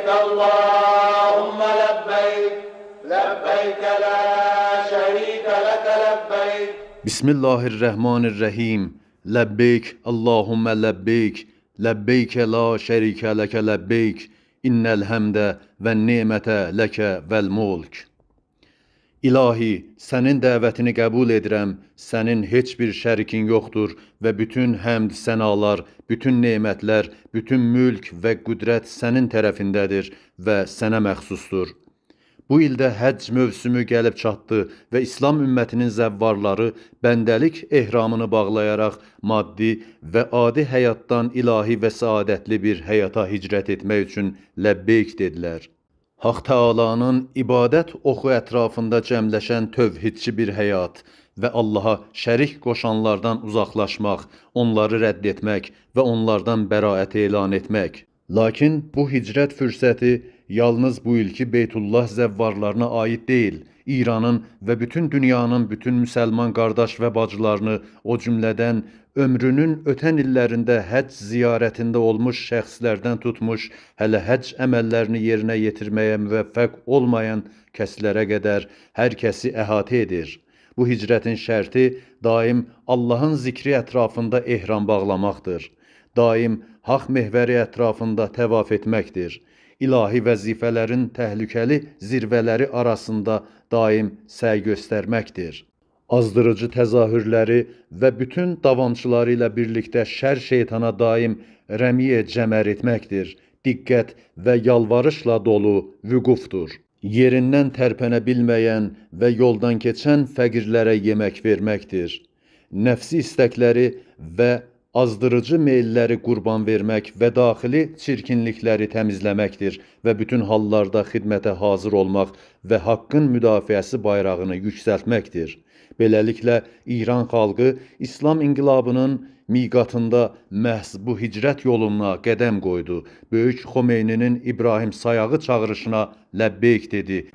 لبيك اللهم لبيك لبيك لا شريك لك لبيك. Bismillahirrahmanirrahim. Ləbbeyk, Allahümmə ləbbeyk, ləbbeykə la şərikə ləkə ləbbeyk, innəl həmdə və nemətə ləkə vəl mulk. İlahi, sənin dəvətini qəbul edirəm, sənin heç bir şərikin yoxdur və bütün həmd sənalar, bütün nemətlər, bütün mülk və qüdrət sənin tərəfindədir və sənə məxsusdur. Bu ildə həcc mövsümü gəlib çatdı və İslam ümmətinin zəvvarları bəndəlik ehramını bağlayaraq maddi və adi həyatdan ilahi və səadətli bir həyata hicrət etmək üçün ləbbeyk dedilər. Haq Təalanın ibadət oxu ətrafında cəmləşən tövhidçi bir həyat və Allaha şərik qoşanlardan uzaqlaşmaq, onları rədd etmək və onlardan bəraət elan etmək. Lakin bu hicrət fürsəti yalnız bu ilki Beytullah zəvvarlarına aid deyil, İranın və bütün dünyanın bütün müsəlman qardaş və bacılarını, o cümlədən ömrünün ötən illərində həcc ziyarətində olmuş şəxslərdən tutmuş, hələ həcc əməllərini yerinə yetirməyə müvəffəq olmayan kəslərə qədər hər kəsi əhatə edir. Bu hicrətin şərti daim Allahın zikri ətrafında ehram bağlamaqdır. Daim haqq mehvəri ətrafında təvaf etməkdir. İlahi vəzifələrin təhlükəli zirvələri arasında daim səy göstərməkdir. Azdırıcı təzahürləri və bütün davamçıları ilə birlikdə şər şeytana daim rəmiyə cəmər etməkdir. Diqqət və yalvarışla dolu vüqufdur. Yerindən tərpənə bilməyən və yoldan keçən fəqirlərə yemək verməkdir. Nəfsi istəkləri və azdırıcı meylləri qurban vermək və daxili çirkinlikləri təmizləməkdir və bütün hallarda xidmətə hazır olmaq və haqqın müdafiəsi bayrağını yüksəltməkdir. Beləliklə, İran xalqı İslam inqilabının miqatında məhz bu hicrət yoluna qədəm qoydu. Böyük Xomeyninin İbrahim Sayağı çağırışına ləbbeyk dedi.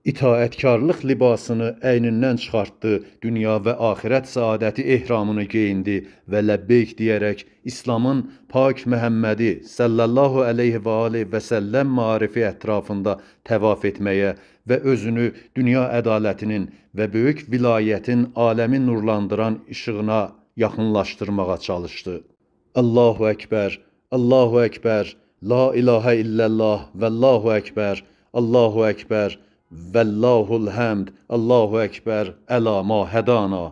İtaətkarlıq libasını əynindən çıxartdı, dünya və axirət səadəti ehramını geyindi və ləbbeyk deyərək İslamın pak Məhəmmədi sallallahu əleyhi və alihi və səlləm maarifi ətrafında təvaf etməyə və özünü dünya ədalətinin və böyük vilayətin aləmi nurlandıran işığına yaxınlaşdırmağa çalışdı. Allahu Əkbər, Allahu Əkbər, la ilahə illallah, vəllahu Əkbər, Allahu Əkbər, vəllahul həmd, Allahu Əkbər, əla ma hədana.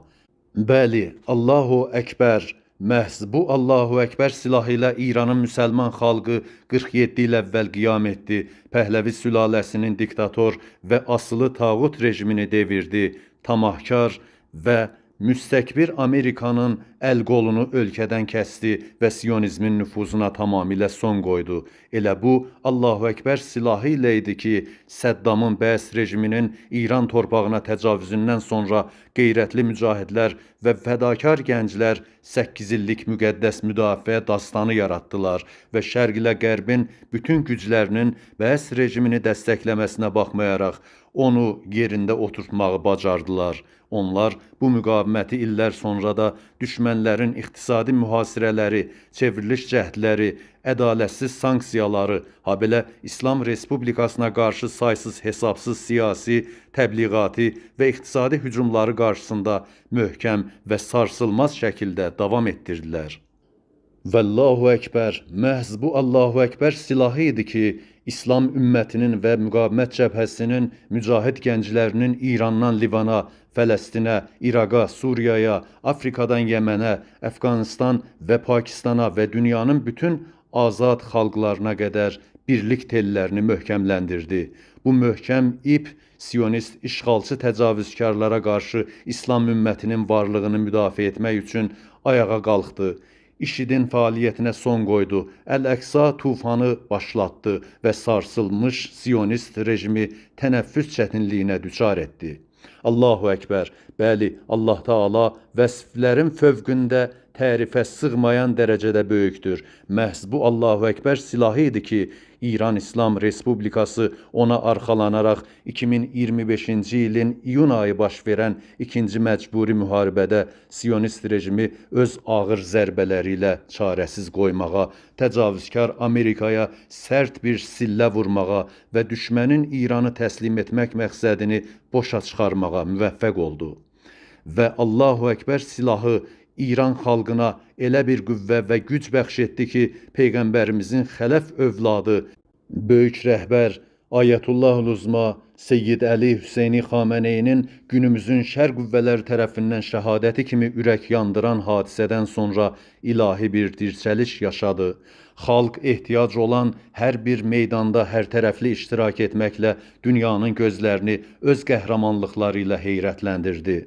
Bəli, Allahu Əkbər. Məhz bu Allahu Əkbər silahı ilə İranın müsəlman xalqı 47 il əvvəl qiyam etdi. Pəhləvi sülaləsinin diktator və asılı tağut rejimini devirdi. Tamahkar və müstəkbir Amerikanın əl qolunu ölkədən kəsdi və siyonizmin nüfuzuna tamamilə son qoydu. Elə bu Allahu Əkbər silahı ilə idi ki, Səddamın Bəs rejiminin İran torpağına təcavüzündən sonra qeyrətli mücahidlər və fədakar gənclər 8 illik müqəddəs müdafiə dastanı yaratdılar və Şərq ilə Qərbin bütün güclərinin Bəs rejimini dəstəkləməsinə baxmayaraq onu yerində oturtmağı bacardılar. Onlar bu müqaviməti illər sonra da düşmənlərin iqtisadi mühasirələri, çevriliş cəhdləri, ədalətsiz sanksiyaları, habelə İslam Respublikasına qarşı saysız hesabsız siyasi, təbliğati və iqtisadi hücumları qarşısında möhkəm və sarsılmaz şəkildə davam etdirdilər. Vəllahu Əkbər, məhz bu Allahu Əkbər silahı idi ki, İslam ümmətinin və müqavimət cəbhəsinin mücahid gənclərinin İrandan Livana, Fələstinə, İraqa, Suriyaya, Afrikadan Yəmənə, Əfqanistan və Pakistana və dünyanın bütün azad xalqlarına qədər birlik tellərini möhkəmləndirdi. Bu möhkəm ip siyonist işğalçı təcavüzkarlara qarşı İslam ümmətinin varlığını müdafiə etmək üçün ayağa qalxdı. IŞİD-in fəaliyyətinə son qoydu. Əl-Əqsa tufanı başlatdı və sarsılmış siyonist rejimi tənəffüs çətinliyinə düçar etdi. Allahu Əkbər. Bəli, Allah Taala vəsflərin fövqündə tərifə sığmayan dərəcədə böyükdür. Məhz bu Allahu Əkbər silahı idi ki, İran İslam Respublikası ona arxalanaraq 2025-ci ilin iyun ayı baş verən ikinci məcburi müharibədə Siyonist rejimi öz ağır zərbələri ilə çarəsiz qoymağa, təcavüzkar Amerikaya sərt bir sillə vurmağa və düşmənin İranı təslim etmək məqsədini boşa çıxarmağa müvəffəq oldu. Və Allahu Əkbər silahı İran xalqına elə bir qüvvə və güc bəxş etdi ki, Peyğəmbərimizin xələf övladı, böyük rəhbər Ayətullahül Uzma Seyyid Əli Hüseyni Xameneyinin günümüzün şər qüvvələri tərəfindən şəhadəti kimi ürək yandıran hadisədən sonra ilahi bir dirçəliş yaşadı. Xalq ehtiyac olan hər bir meydanda hərtərəfli iştirak etməklə dünyanın gözlərini öz qəhrəmanlıqları ilə heyrətləndirdi.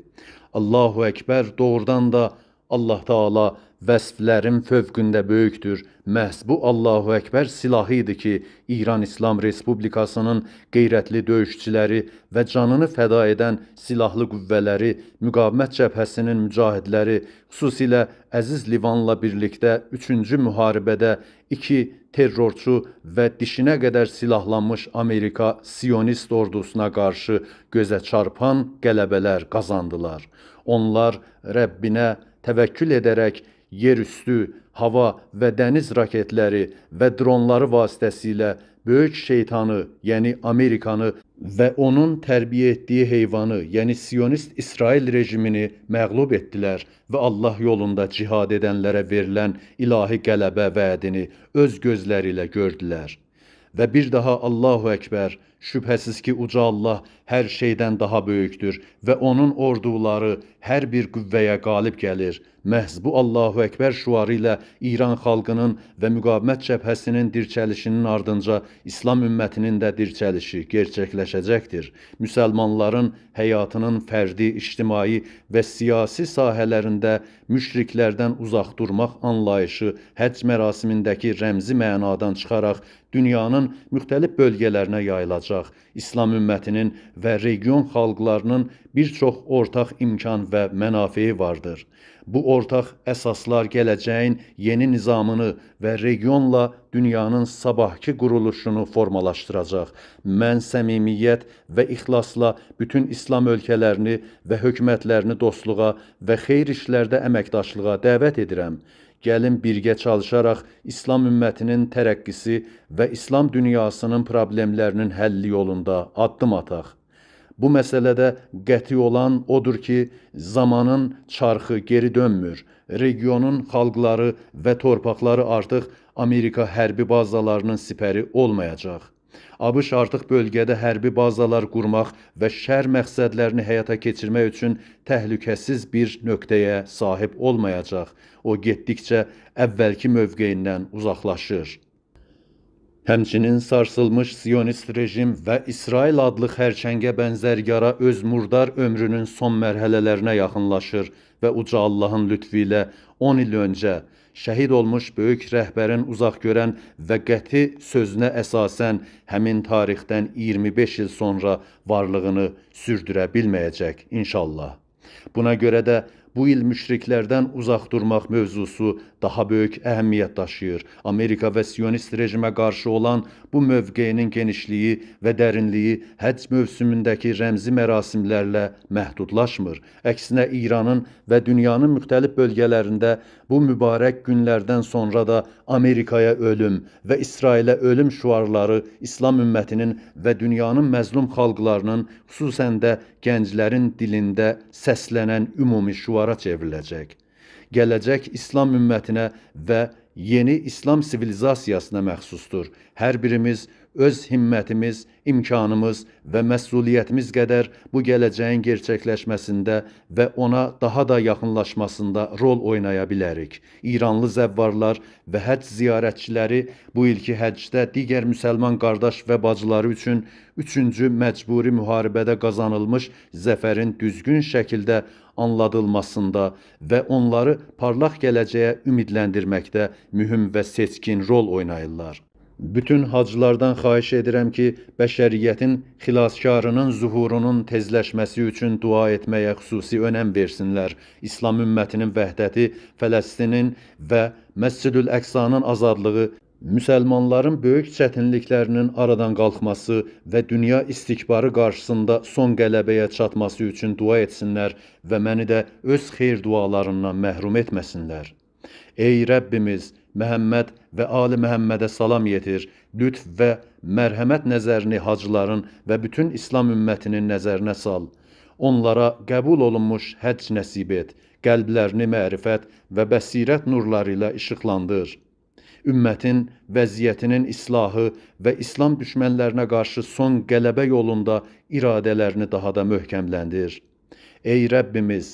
Allahu Əkbər doğrudan da Allah Teala vəsflərin fövqündə böyükdür. Məhz bu Allahu Əkbər silahı idi ki, İran İslam Respublikasının qeyrətli döyüşçüləri və canını fəda edən silahlı qüvvələri, müqavimət cəbhəsinin mücahidləri, xüsusilə Əziz Livanla birlikdə 3-cü müharibədə iki terrorçu və dişinə qədər silahlanmış Amerika Siyonist ordusuna qarşı gözə çarpan qələbələr qazandılar. Onlar Rəbbinə təvəkkül edərək yerüstü, hava və dəniz raketləri və dronları vasitəsilə böyük şeytanı, yəni Amerikanı və onun tərbiyə etdiyi heyvanı, yəni Siyonist İsrail rejimini məğlub etdilər və Allah yolunda cihad edənlərə verilən ilahi qələbə vədini öz gözləri ilə gördülər. Və bir daha Allahu Əkbər, şübhəsiz ki, uca Allah hər şeydən daha böyükdür və onun orduları hər bir qüvvəyə qalib gəlir. Məhz bu Allahu Əkbər şüarı ilə İran xalqının və müqavimət cəbhəsinin dirçəlişinin ardınca İslam ümmətinin də dirçəlişi gerçəkləşəcəkdir. Müsəlmanların həyatının fərdi, ictimai və siyasi sahələrində müşriklərdən uzaq durmaq anlayışı həcc mərasimindəki rəmzi mənadan çıxaraq dünyanın müxtəlif bölgələrinə yayılacaq. İslam ümmətinin və region xalqlarının bir çox ortaq imkan və mənafeyi vardır. Bu ortaq əsaslar gələcəyin yeni nizamını və regionla dünyanın sabahkı quruluşunu formalaşdıracaq. Mən səmimiyyət və ixlasla bütün İslam ölkələrini və hökumətlərini dostluğa və xeyir işlərdə əməkdaşlığa dəvət edirəm. Gəlin birgə çalışaraq İslam ümmətinin tərəqqisi və İslam dünyasının problemlərinin həlli yolunda addım ataq. Bu məsələdə qəti olan odur ki, zamanın çarxı geri dönmür. Regionun xalqları və torpaqları artıq Amerika hərbi bazalarının sipəri olmayacaq. ABŞ artıq bölgədə hərbi bazalar qurmaq və şər məqsədlərini həyata keçirmək üçün təhlükəsiz bir nöqtəyə sahib olmayacaq. O getdikcə əvvəlki mövqeyindən uzaqlaşır. Həmçinin sarsılmış Siyonist rejim və İsrail adlı xərçəngə bənzər yara öz murdar ömrünün son mərhələlərinə yaxınlaşır və uca Allahın lütfü ilə 10 il öncə şəhid olmuş böyük rəhbərin uzaq görən və qəti sözünə əsasən həmin tarixdən 25 il sonra varlığını sürdürə bilməyəcək inşallah. Buna görə də bu il müşriklərdən uzaq durmaq mövzusu daha böyük əhəmiyyət daşıyır. Amerika və Siyonist rejimə qarşı olan bu mövqeyinin genişliyi və dərinliyi həcc mövsümündəki rəmzi mərasimlərlə məhdudlaşmır. Əksinə İranın və dünyanın müxtəlif bölgələrində bu mübarək günlərdən sonra da Amerikaya ölüm və İsrailə ölüm şüarları İslam ümmətinin və dünyanın məzlum xalqlarının, xüsusən də gənclərin dilində səslənən ümumi şüara çevriləcək. Gələcək İslam ümmətinə və yeni İslam sivilizasiyasına məxsusdur. Hər birimiz öz himmətimiz, imkanımız və məsuliyyətimiz qədər bu gələcəyin gerçəkləşməsində və ona daha da yaxınlaşmasında rol oynaya bilərik. İranlı zəvvarlar və həcc ziyarətçiləri bu ilki həccdə digər müsəlman qardaş və bacıları üçün 3-cü məcburi müharibədə qazanılmış zəfərin düzgün şəkildə anladılmasında və onları parlaq gələcəyə ümidləndirməkdə mühüm və seçkin rol oynayırlar. Bütün hacılardan xahiş edirəm ki, bəşəriyyətin xilaskarının zuhurunun tezləşməsi üçün dua etməyə xüsusi önəm versinlər. İslam ümmətinin vəhdəti, Fələstinin və Məscidül Əqsanın azadlığı Müsəlmanların böyük çətinliklərinin aradan qalxması və dünya istikbarı qarşısında son qələbəyə çatması üçün dua etsinlər və məni də öz xeyir dualarından məhrum etməsinlər. Ey Rəbbimiz, Məhəmməd və Ali Məhəmmədə salam yetir, lütf və mərhəmət nəzərini hacıların və bütün İslam ümmətinin nəzərinə sal. Onlara qəbul olunmuş həcc nəsib et, qəlblərini mərifət və bəsirət nurları ilə işıqlandır. Ümmətin vəziyyətinin islahı və İslam düşmənlərinə qarşı son qələbə yolunda iradələrini daha da möhkəmləndir. Ey Rəbbimiz,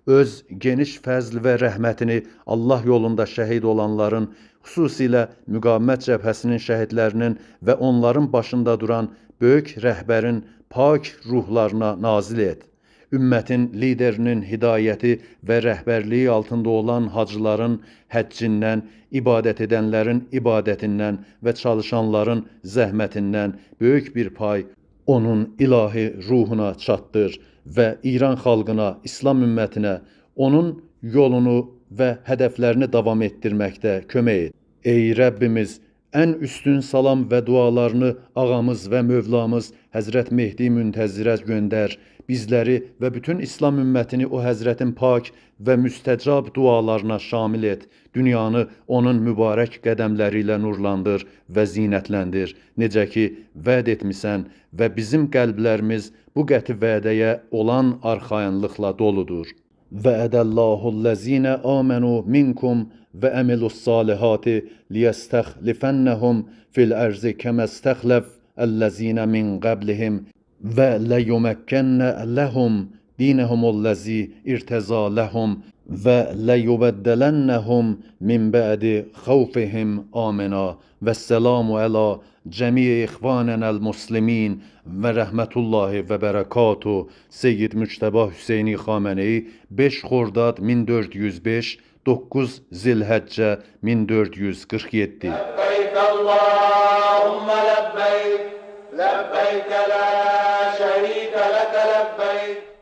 öz geniş fəzl və rəhmətini Allah yolunda şəhid olanların, xüsusilə müqavimət cəbhəsinin şəhidlərinin və onların başında duran böyük rəhbərin pak ruhlarına nazil et. Ümmətin liderinin hidayəti və rəhbərliyi altında olan hacıların həccindən, ibadət edənlərin ibadətindən və çalışanların zəhmətindən böyük bir pay onun ilahi ruhuna çatdır və İran xalqına, İslam ümmətinə onun yolunu və hədəflərini davam etdirməkdə kömək et. Ey Rəbbimiz, ən üstün salam və dualarını ağamız və Mövlamız Həzrət Mehdi Müntəzirə göndər. Bizləri və bütün İslam ümmətini o həzrətin pak və müstəcab dualarına şamil et. Dünyanı onun mübarək qədəmləri ilə nurlandır və zinətləndir. Necə ki, vəd etmisən və bizim qəlblərimiz bu qəti vədəyə olan arxayınlıqla doludur. Vəədəllahu-ləzinə amenu minkum və əmilu's-salihati liyəstəxlifənnəhum fil ərzi kəməstəxləf əlləzinə min qəblihim və ləyuməkkənnə ləhum dinəhumullazi irtəza ləhum və ləyubəddələnnəhum min bə'di xavfihim amina və selamu əla cəmi ixvanənəl muslimin və rəhmətullahi və bərəkatuhu. Seyyid Müctəba Hüseyni Xameneyi 5 Xordad 1405, 9 Zilhəccə 1447. لبيك اللهم لبيك، لبيك لا شريك لك لبيك.